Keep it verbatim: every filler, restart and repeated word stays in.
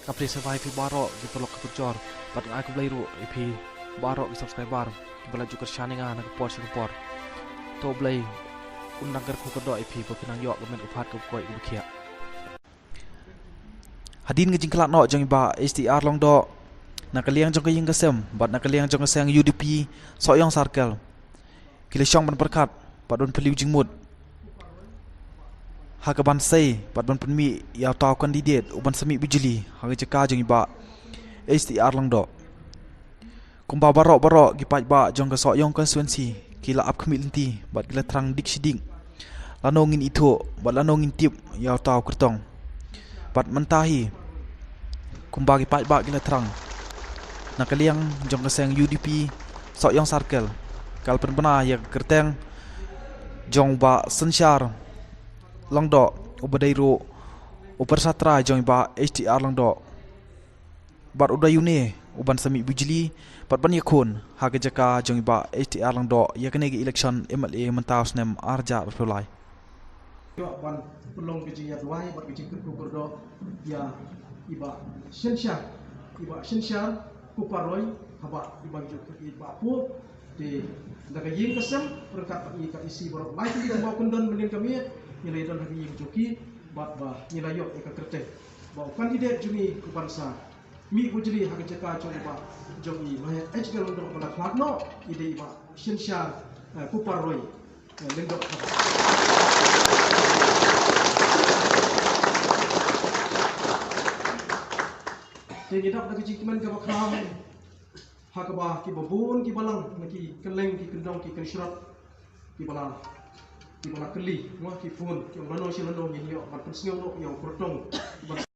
Ka plie sngewbha ïa phi baroh ki paralok ki parajor bad nga ai khublei ruh ïa phi baroh ki subscriber kiba la ju kyrshan ïa nga na ka por sha ka por. To Blei un nang kyrkhu kyrdoh ïa phi ba phin nang ïoh ka met ka phad kaba koit kaba khiah. Hadien ka jingkhlad noh jong i Bah H T R Lyngdoh, na ka liang jong ka ïing ka sem bad na ka liang jong ka seng U D P Sohiong Circle, ki la shong ban pyrkhat bad ban phylliew jingmut ha ka ban sei bad ban pynmih ïa uta u candidate u ban sa mih bujli ha ka jaka jong i Bah H T R Lyngdoh. Kumba baroh baroh ki paidbah jong ka Sohiong constituency ki la ap khmih lynti bad ki la thrang dik shi dik lano ngin ithuh bad lano ngin tip ïa uta u kyrtong. Bad mynta hi kumba ki paidbah ki la thrang, na ka liang jong ka seng U D P Sohiong Circle ka la pynbna ïa ka kyrteng jong Bah Synshar Lyngdoh uba dei ruh u pyrsa trai jong i Bah H T R Lyngdoh. Bad u dei une u ban sa mih bujli bad ban ïakhun ha ka jaka jong i Bah H T R Lyngdoh ïa kane ka election M L A mynta u snem ar hajar arphew lai. Ïoh ban pynlong ka jingïaduwai bad ka jingkyrkhu kyrdoh ïa i Bah Synshar, i Bah Synshar Kupar Roy, haba i Bah Juk i Bah Pu. Te da ka ïing ka sem ryngkat bad ngi ka E C baroh, lai tylli kumba u kyndon mynnin ka miet ngi la ïadon ha ka ïing jong ki bad ba ngi la ïoh ïa ka kyrteng ba u candidate jong ngi u ban sa mih bujli ha ka jaka jong i Bah, jong i Bah H T R Lyngdoh ba la khlad noh, i dei i Bah Synshar, eh, Kupar Roy, eh, Lyngdoh. Te ngi dap da ka jingkmen kaba khraw ha kaba kiba bun ki balang na ki kylleng ki kyndong ki kynshrot kiba la, kiba la kylli, mo, ki phone, ki ong lano shi lano ngin ïoh ban pynsngew noh ïa u kyrtong ban